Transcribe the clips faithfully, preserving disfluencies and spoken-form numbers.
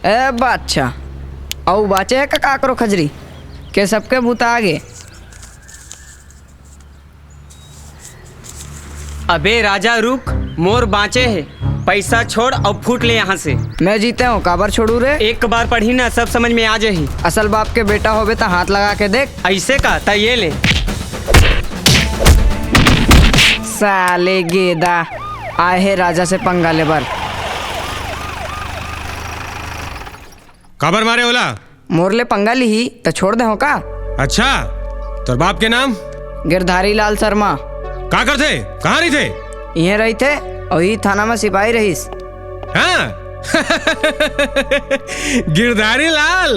ए बादशाह, अउ बाँचे हे का काकरो खजरी? के सबके बुता गे। अबे राजा रुक, मोर बाँचे हे। पैसा छोड़ अउ फूट ले यहाँ से। मैं जीते हँव, काबर छोड़ू रे? एक बार पढ़ी ना, सब समझ में आ जाही। असल बाप के बेटा होबे त हाथ लगा के देख। अइसे का? त ये ले। साले गेदा, आए हे राजा से पंगा ले बर। काबर मारे ओला? मोर ले पंगा लिही त छोड़ दे हँव का? अच्छा, तोर बाप के नाम? गिरधारी लाल शर्मा। का करथे? कहाँ रहिथे? इहें रहिथे, अउ इही थाना म सिपाही रहिस। हाँ। गिरधारी लाल,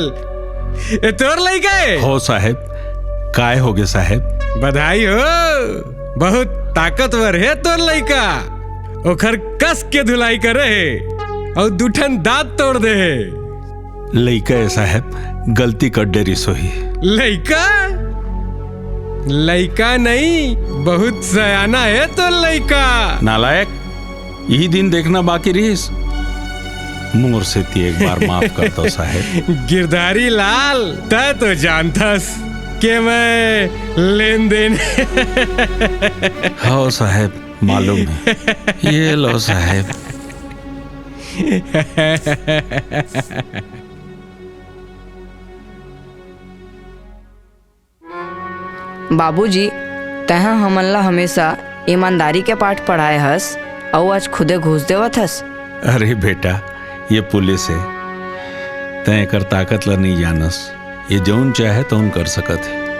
ए तोर लइका हे? हो साहेब, काय होगे साहेब? बधाई हो, बहुत ताकतवर हे तोर लइका। ओखर कस के धुलाई करे हे, अउ दू ठन दाँत तोड़ दे हे। लइका ए साहेब, गलती कर डरिस होही। लइका? लइका नहीं, बहुत सयाना हे तोर लइका। नालायक, इही दिन देखना बाकी रहिस। मोर सेती एक बार माफ कर दो साहेब। गिरधारी लाल, तै तो जानथस के मैं लेन देन। हव साहेब, मालूम हे। ये लो साहेब। बाबूजी, तैं ह हमन ला हमेशा ईमानदारी के पाठ पढ़ाए हस, अउ आज खुदे घूस देवत हस। अरे बेटा, ये पुलिस हे, तैं एकर ताकत ला नइ जानस। ये जउन चाहे तउन कर सकत हे।